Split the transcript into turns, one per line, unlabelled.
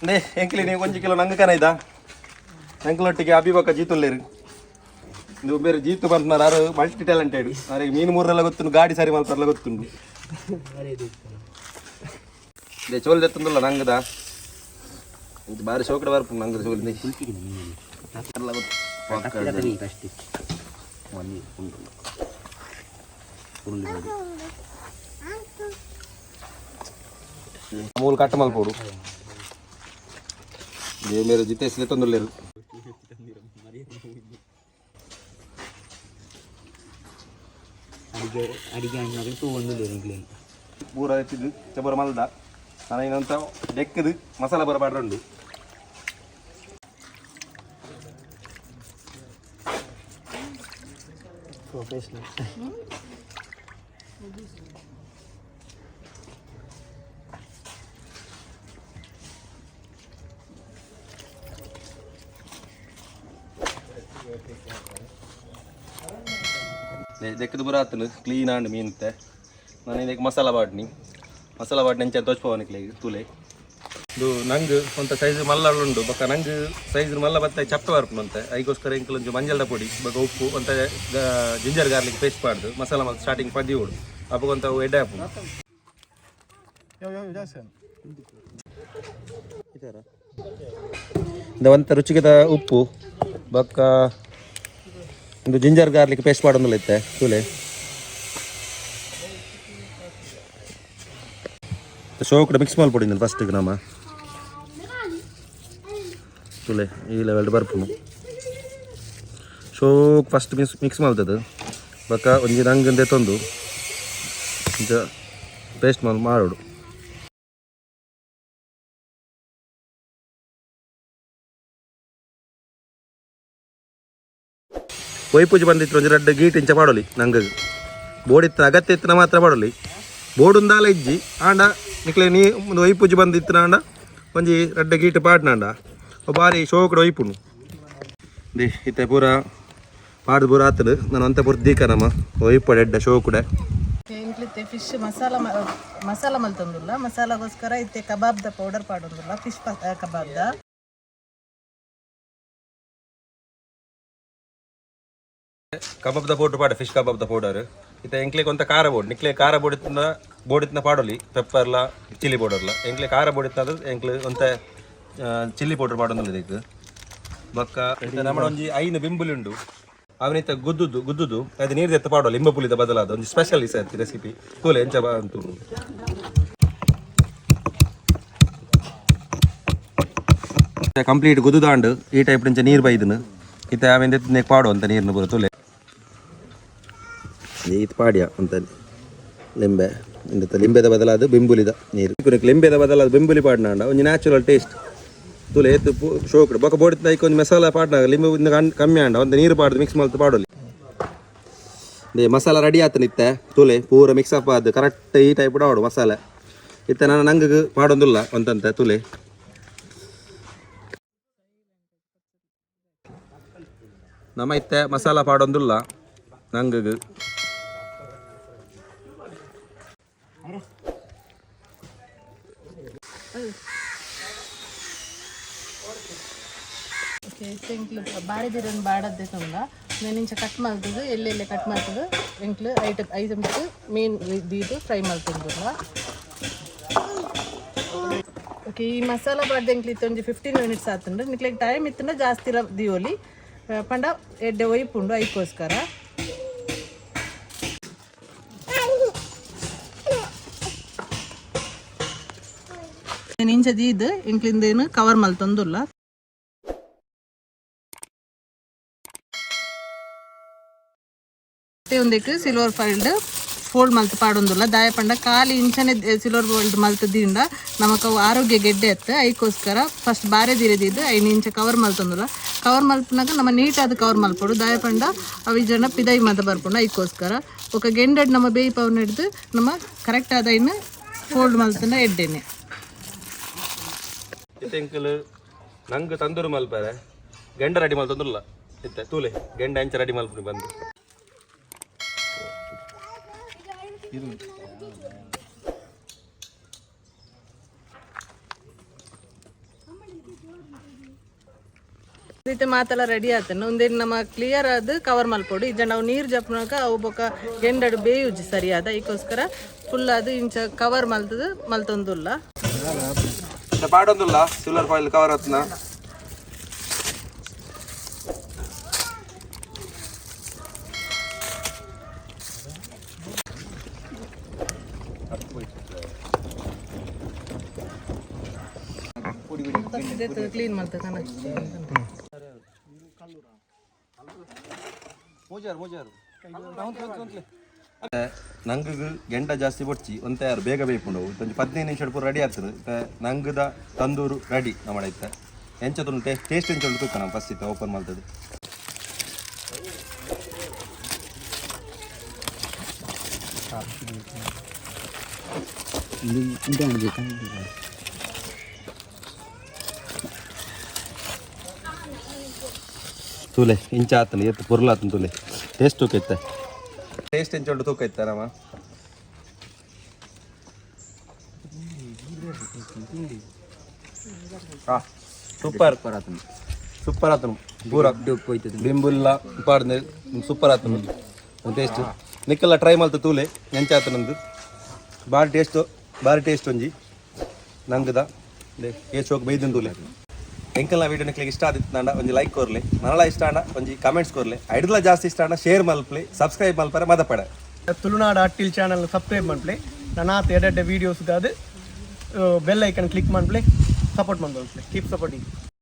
ನೇ ಎಂಕ್ಲಿ ನೀವು ಒಂಜಿ ಕಿಲೋ ನಂಗೆ ಕನ ಇದ್ದ ನಂಕ್ಲೊಟ್ಟಿಗೆ ಅಭಿಬಕ್ಕ ಜೀತುಲ್ಲೇರು. ಇದು ಬೇರೆ ಜೀತು ಬಂತನಾರ ಆರು ಮಲ್ಟಿ ಟ್ಯಾಲೆಂಟೆಡ್. ಅವ್ರಿಗೆ ಮೀನು ಮೂರಲ್ಲ ಗೊತ್ತುಂಡು, ಗಾಡಿ ಸರಿ ಮಲ್ಪರ್ಲ ಗೊತ್ತುಂಡು. They ಚೋಲ್ ದೆತ್ತುಂದುಲ್ಲ ನಂಗದ ಇಂಚ ಬಾರಿ ಶೋಕಡೆ ಬರ್ಪುಂಡು ನಂಗದ ಚೋಲ್ ಮೂಲು ಕಟ್ಟ ಮಲ್ಪೋಡು. They ಮೇರೆ ಜಿತೇಶ್ ದೆತ್ತೊಂದುಲ್ಲೇರು.
ಅಡಿಗೆ ಅಡಿಗೆ ಅಣ್ಣಗಳು ತೂ ಒಂದು ಎಂಗ್ಲೇನು.
ಪೂರ ಎತ್ತಿದ್ದು ಚಬರ ಮಲ್ದ ನಾನು ಇನ್ನೊಂತ ಡೆಕ್ಕದು ಮಸಾಲ ಬರ ಪಾಡ್ರಂಡು.
ಪ್ರೊಫೆಷನಲ್.
ದೆಕ್ಕದು ಪೂರ ಆತನು ಕ್ಲೀನ್ ಆಂಡ್ ಮೀನ್ತೆ. ನಾನು ಇದಕ್ಕೆ ಮಸಾಲ ಬಾಡ್ನಿ, ಮಸಾಲ ಬಾಡ್ನಿ ಅಂಚೆ ತೋಚ್ಪವನಿಕ್ಲೆ ತೂಲೆ. ಇದು ನಂಗೆ ಒಂತ ಸೈಜ್ ಮಲ್ಲ ಉಂಡು ಬೊಕ್ಕ ನಂಗೆ ಸೈಜ್ ಮಲ್ಲ ಬತ್ತ ಚಪ್ಪೆ ಬರ್ಪುಂಡು ಅಂತೆ. ಐಗೋಸ್ಕರ ಎಂಕಲ್ ಒಂಜಿ ಮಂಜಲ್ದ ಪೊಡಿ ಬೊಕ್ಕ ಉಪ್ಪು ಒಂತ ಜಿಂಜರ್ ಗಾರ್ಲಿಕ್ ಪೇಸ್ಟ್ ಪಾಡ್ದು ಮಸಾಲ ಮಲ್ತ್ ಸ್ಟಾರ್ಟಿಂಗ್ ಪದಿಯೋಡು. ಅಪ್ಪಗ ಒಂತ ಅವು ಎಡ್ಡೆ ಆಪುಂಡು. ಇಂದ ಒಂತ ರುಚಿಗೆದ ಉಪ್ಪು ಬೊಕ್ಕ ಒಂದು ಜಿಂಜರ್ ಗಾರ್ಲಿಕ್ ಪೇಸ್ಟ್ ಪಾಡೊಂದುಲ್ಲ ಇತ್ತೆ ತೂಲೆ. ಶೋಕಡೆ ಮಿಕ್ಸ್ ಮಲ್ಪೊಡಿ ಫಸ್ಟ್ ನಮ್ಮ ತೂಲೆ. ಈ ಲೆವೆಲ್ ಬರ್ಪುಂಡು ಶೋಕ್. ಫಸ್ಟ್ ಮಿಕ್ಸ್ ಮಿಕ್ಸ್ ಮಲ್ತದು ಬೊಕ್ಕ ಒಂಜಿ ನಂಗ್ ದೆತ್ತೊಂದು ಇಂಚ ಪೇಸ್ಟ್ ಮಲ್ ಮಾಡೋಡು. ಪೂಜೆ ಬಂದಿತ್ತು ಒಂಜಿ ರಡ್ಡ್ ಗೀಟ್ ಇಂಚ ಪಾಡೊಲಿ. ನಂಗೆ ಬೋಡಿತ್ತಿನ ಅಗತ್ಯ ಇತ್ತಿನ ಮಾತ್ರ ಪಾಡೊಲಿ, ಬೋಡುಂದಾಲ ಇಜ್ಜಿ. ಆಂಡ ನಿಕ್ಲೆ ನೀ ಒಂದು ಒಯ್ಪೂಜೆ ಬಂದಿತ್ತಿನ ಆಂಡ ಒಂಜಿ ರಡ್ಡ್ ಗೀಟ್ ಪಾಡ್ನಾಂಡ ಅವು ಬಾರಿ ಶೋಕಡ್ ಒಯ್ಪುಂಡು. The ಇತ್ತೆ ಪೂರ ಪಾಡ್ದು ಪೂರ ಆತದು. ನಾನು ಅಂತ ಪೂರ ದೀಕ ನಮ್ಮ ಒಯ್ಪಡೆ ಎಡ್ಡೆ ಶೋಕುಡೆ.
ಎಂಕ್ಲಿತ್ತೆ ಫಿಶ್ ಮಸಾಲ ಮಸಾಲ ಮಲ್ತೊಂದುಲ್ಲ. ಮಸಾಲಾಗೋಸ್ಕರ ಇತ್ತೆ ಕಬಾಬ್ದ ಪೌಡರ್ ಪಾಡೊಂದುಲ್ಲ, ಫಿಶ್ ಕಬಾಬ್ದ.
ಕಬಾಬ್ದ ಪೌಡರ್ ಪಾಡ, ಫಿಶ್ ಕಬಾಬ್ದ ಪೌಡರ್. ಇತ್ತೆ ಎಂಕ್ಲೆಗ್ ಒಂತ ಖಾರ ಬೋಡು. ನಿಕ್ಲೆ ಖಾರ ಬೋಡಿತ್ತಿನ ಬೋಡಿತ್ತಿನ ಪಾಡೊಲಿ, ಪೆಪ್ಪರ್ಲ ಚಿಲ್ಲಿ ಪೌಡರ್ಲ. ಎಂಕ್ಲೆ ಖಾರ ಬೋಡಿತ್ತದ ಎಂಕ್ಲೆ ಒಂತ ಚಿಲ್ಲಿ ಪೌಡರ್ ಪಾಡೊಂದುಲ್ಲ ಇದಕ್ಕೆ. ಬೊಕ್ಕ ಇತ್ತೆ ನಮ್ಮ ಒಂಜಿ ಐನು ಬಿಂಬುಲಿ ಉಂಡು. ಅವನಿತ್ತ ಗುದ್ದುದು ಗುದ್ದುದು ಅದು ನೀರು ದೆತ್ತ ಪಾಡೋ ಲಿಂಬ ಪುಲಿದ ಬದಲಾದ ಒಂಜಿ ಸ್ಪೆಷಲ್ is recipe. ತೂಲೆ ಎಂಚ ಬಾ ಅಂತು. ಕಂಪ್ಲೀಟ್ ಗುದ್ದುದಾಂಡು. ಈ ಟೈಪ್ ಇಂಚ ನೀರು ಬೈದನು. ಇತ್ತೆ ಆಮೇಲೆ ಪಾಡು ಅಂತ ನೀರ್ನ ಬರೋ ತೂಲೆ. ಈತ್ ಪಾಡ್ಯ ಅಂತ ಲಿಂಬೆ ಇಂದ ಲಿಂಬೆದ ಬದಲಾದ ಬಿಂಬುಲಿದ ನೀರು. ಲಿಂಬೆದ ಬದಲಾದ ಬಿಂಬುಲಿ ಪಾಡ್ನಾಂಡ ಒಂಜಿ ನ್ಯಾಚುರಲ್ ಟೇಸ್ಟ್. ತೂಲೆ ಏತ್ ಶೋಕಡ್. ಬೊಕ ಬೋಡಿತ್ತ ಐಕ್ ಒಂಜಿ ಮಸಾಲ ಪಾಡ್ನಾಗ ಲಿಂಬೆ ಇಂದ ಕಮ್ಮಿ ಆಂಡ ಒಂದು ನೀರು ಪಾಡ್ದು ಮಿಕ್ಸ್ ಮಲ್ತ್ ಪಾಡೊಲಿ. They masala ready ಆತನ ಇತ್ತೆ ತೂಲೆ. ಪೂರ ಮಿಕ್ಸ್ ಅಪ್ ಆದ್ ಕರೆಕ್ಟ್ ಈ ಟೈಪ್ ಆವಡು ಮಸಾಲೆ. ಇತ್ತೆ ನಾನು ನಂಗೆ ಪಾಡೊಂದುಲ್ಲ ಒಂತಂತೆ ತೂಲೆ. ನಮ್ಮ ಇತ್ತೆ ಮಸಾಲ ಪಾಡೊಂದುಲ್ಲ ನಂಗೆ.
ಓಕೆ, ಎಂಕ್ಲು ಬಾರೆದಿರನ್ ಬಾಡದ್ದೆ ತುಂಡ నేను ಇಂಚ ಕಟ್ ಮಲ್ತದು, ಎಲ್ಲೆಲ್ಲೆ ಕಟ್ ಮಲ್ತದು ಎಂಕ್ಲು ಐಟಮ್ ಐಟಮ್ಸ್ ಮೇನ್ ದೀದು ಫ್ರೈ ಮಲ್ತುಂದುಲ್ಲ. ಓಕೆ, ಈ ಮಸಾಲ ಬಾಡ್ದು ಎಂಕ್ಲು ಇತ್ತೆ ಒಂಜಿ 15 ಮಿನಿಟ್ಸ್ ಆತುಂಡು. ನಿಕ್ಲೆಗ್ ಟೈಮ್ ಇತ್ತಂಡ ಜಾಸ್ತಿ ದಿಯೋಲಿ. ಪಂಡ ಎಡ್ಡೆ ಒಯ್ಪುಂಡು ಐಕೋಸ್ಕರ. ಇಂಚ ದೀದ್ ಎಂಕ್ಲಿಂದೇನು ಕವರ್ ಮಲ್ತೊಂದುಲ್ಲ. ಒಂದಕ್ಕೆ ಸಿಲ್ವರ್ ಫೈಲ್ಡ್ ಫೋಲ್ಡ್ ಮಲ್ತ್ ಪಾಡೊಂದುಲ್ಲ. ದಾಯ ಪಂಡ ಖಾಲಿ ಇಂಚನೆ ಸಿಲ್ವರ್ ಫೋಲ್ಡ್ ಮಲ್ತ್ ದಿಂಡ ನಮಕ್ ಅವು ಆರೋಗ್ಯ ಗೆಡ್ಡೆ ಅತ್ತ. ಐಕೋಸ್ಕರ ಫಸ್ಟ್ ಬಾರೆ ದಿರದಿದ್ದು ಐನ್ ಇಂಚ ಕವರ್ ಮಲ್ತೊಂದುಲ್ಲ. ಕವರ್ ಮಲ್ಪನಾಗ ನಮ್ಮ ನೀಟಾದ ಕವರ್ ಮಲ್ಪೊಡು. ದಾಯ ಪಂಡ ಅವು ಜನ ಪಿದೈ ಮಾತ ಬರ್ಪುಂಡು. ಐಕೋಸ್ಕರ ಬೊಕ ಗೆಂಡಡ್ ನಮ್ಮ ಬೇಯಿಪವನ್ ಹಿಡ್ದು ನಮ್ಮ ಕರೆಕ್ಟ್ ಆದ ಐನ್ ಫೋಲ್ಡ್ ಮಲ್ತಂಡ ಎಡ್ಡೆನೆ.
ಇತ್ತೆ ಎಂಕಲ್ ನಂಗೆ ತಂದೂರು ಮಲ್ಪಾರೆ ಗೆಂಡ ರೆಡಿ ಮಲ್ತೊಂದುಲ್ಲ ಇತ್ತೆ. ತೂಲೆ ಗೆಂಡ ಎಂಚ ರೆಡಿ ಮಲ್ಪುನಿ ಬಂದು.
ಇತ್ತೆ ಮಾತೆಲ್ಲ ರೆಡಿ ಆತನ ಒಂದೇನು ನಮ್ಮ ಕ್ಲಿಯರ್ ಆದ್ ಕವರ್ ಮಲ್ಪೊಡು. ಇಜ್ಜಂಡ ಅವು ನೀರು ಜಪ್ಪುನಕ ಅವು ಬೊಕ ಗೆಂಡಡು ಬೇಯುಜಿ ಸರಿಯಾದ. ಐಕೋಸ್ಕರ ಫುಲ್ ಅದು ಇಂಚ ಕವರ್ ಮಲ್ತದು ಮಲ್ತೊಂದುಲ್ಲ.
ಪಾಡೊಂದುಲ್ಲ ಸಿಲ್ವರ್ ಫಾಯಿಲ್ ಕವರ್ ಆತ್ನ.
ಕ್ಲೀನ್ ಮಲ್ತ.
ನಂಗೆ ಗೆಂಡ ಜಾಸ್ತಿ ಬೊಡ್ಚಿ ಒಂತೆ ಯಾರು ಬೇಗ ಬೇಯ್ಪುಂಡು. ಒಂಜಿ 15 ನಿಮಿಷ ಪೂರ ರೆಡಿ ಆಗ್ತದೆ. ಇತ್ತೆ ನಂಗದ ತಂದೂರು ರೆಡಿ ನಮ್ಮ ಇತ್ತೆ. ಎಂಚ ತುಳು ಟೇಸ್ಟ್ ಟೇಸ್ಟ್ ಎಂಚ ಉಂಟು ತೂಕ. ನಾವು ಫಸ್ಟ್ ಇತ್ತೆ ಓಪನ್ ಮಾಡ್ತದೆ.
ಇಂತ.
ತೂಲೆ, ಇಂಚ ಆತನ ಎತ್ತು ಪೊರ್ಲಾತನ. ತೂಲೆ, ಟೇಸ್ಟ್ ತೂಕ ಇತ್ತೆ. ಟೇಸ್ಟ್ ಎಂಚ ಉಂಟು ತೂಕ ಇತ್ತೆ ನಮ್ಮ. ಸೂಪರ್, ಸೂಪರ್ ಆತನು ಪೂರ. ಬಿಂಬುಲ್ಲ ಪಾಡ್ದೆ, ಸೂಪರ್ ಆತನು ಟೇಸ್ಟ್. ನಿಕ್ಕೆಲ್ಲ ಟ್ರೈ ಮಲ್ತ ತೂಲೆ ಎಂಚ ಆತನಂದು. ಬಾರಿ ಟೇಸ್ಟ್, ಬಾರಿ ಟೇಸ್ಟ್ ಒಂಜಿ ನಂಗದ ಏ ಶೋಕ್ ಬೈದನ್ ತೂಲೆ. ಎಂಕಲ್ನ ವೀಡಿಯೋ ನಿಕ್ಲೆಗ್ ಇಷ್ಟ ಆದಿತ್ತಂಡ ಒಂಜಿ ಲೈಕ್ ಕೊರ್ಲೆ. ನನಲ ಇಷ್ಟ ಆಂಡ ಒಂಜಿ ಕಮೆಂಟ್ಸ್ ಕೊರ್ಲೆ. ಐಡ್ಲ ಜಾಸ್ತಿ ಇಷ್ಟ ಆಂಡ ಶೇರ್ ಮಲ್ಪ್ಲೆ, ಸಬ್ಸ್ಕ್ರೈಬ್ ಮಲ್ಪರೆ ಮದಪಡೆ.
ತುಳುನಾಡು ಅಟ್ಟಿಲ್ ಚಾನಲ್ ಸಬ್ಸ್ಕ್ರೈಬ್ ಮನ್ಪ್ಲೆ. ನನಾತ್ ಎಡೆಡ್ಡೆ ವೀಡಿಯೋಸ್ಗಾದು ಬೆಲ್ ಐಕನ್ ಕ್ಲಿಕ್ ಮನ್ಪ್ಲೆ. ಸಪೋರ್ಟ್ ಮನ್ಪ್ಲೆ. Keep supporting.